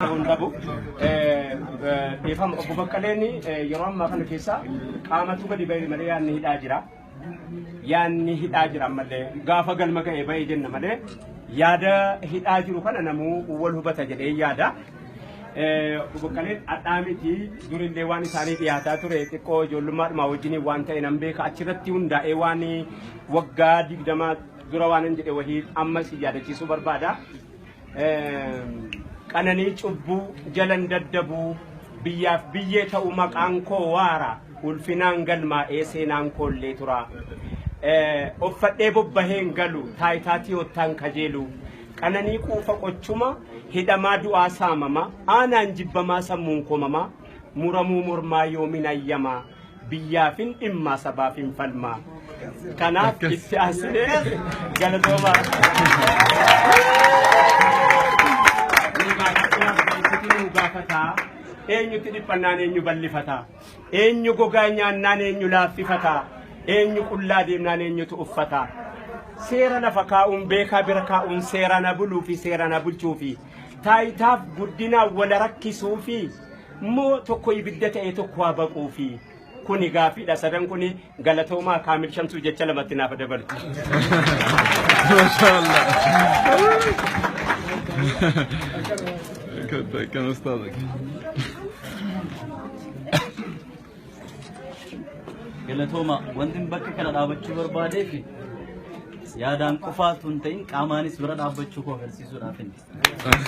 Hin dhabu. Dhiifama obbo Baqqaleen yeroo ammaa kana keessa qaamatu gadi ba'e malee yaadni hidhaa jira. Yaadni hidhaa jira ammallee gaafa galma ga'e ba'e jenna malee yaada hidhaa jiru kana namuu wal hubata jedhee yaada. Obbo Baqqaleen hadhaa miti durillee waan isaanii dhiyaataa ture xiqqoo ijoollummaadhuma wajjin waan ta'e nan beeka achirratti hundaa'ee waan waggaa 20 dura waan hin jedhe wahii ammas yaadachiisuu barbaada. Qananii cubbuu jalan daddabuu biyyaaf biyyee ta'u maqaan koo waara ulfinaan galmaa'ee seenaan koollee tura. Uffadhee bobbaheen galu taayitaa tiyoottaan kajeelu qananii quufa qochuma hidhamaa du'aa saamama aanaan jibbamaa sammuun komamaa muramuu mormaa yoomin ayyamaa biyyaafin dhimmaa sabaafin falmaa. Kanaaf itti aansinee galatoomaa. Nu gaafataa eenyutti dhiphannaan eenyu bal'ifataa eenyu gogaa nyaannaan eenyu laaffifataa eenyu qullaa deemnaan eenyutu uffataa seera lafa kaa'uun beekaa bira kaa'uun seera na buluu fi seera na bulchuu fi taayitaaf guddinaan wal rakkisuu fi moo tokko ibidda ta'e tokko haa baquu fi kuni gaafiidha sadan kuni galatoomaa Kaamil Shamsuu jecha lamatti naaf dabalu. Maşallah. Kan ustaadha. Galatooma wanti bakka kana dhaabachuu barbaadeef yaadaan qofaatu hin ta'in qaamaanis bira dhaabbachuu koo agarsiisuudhaaf.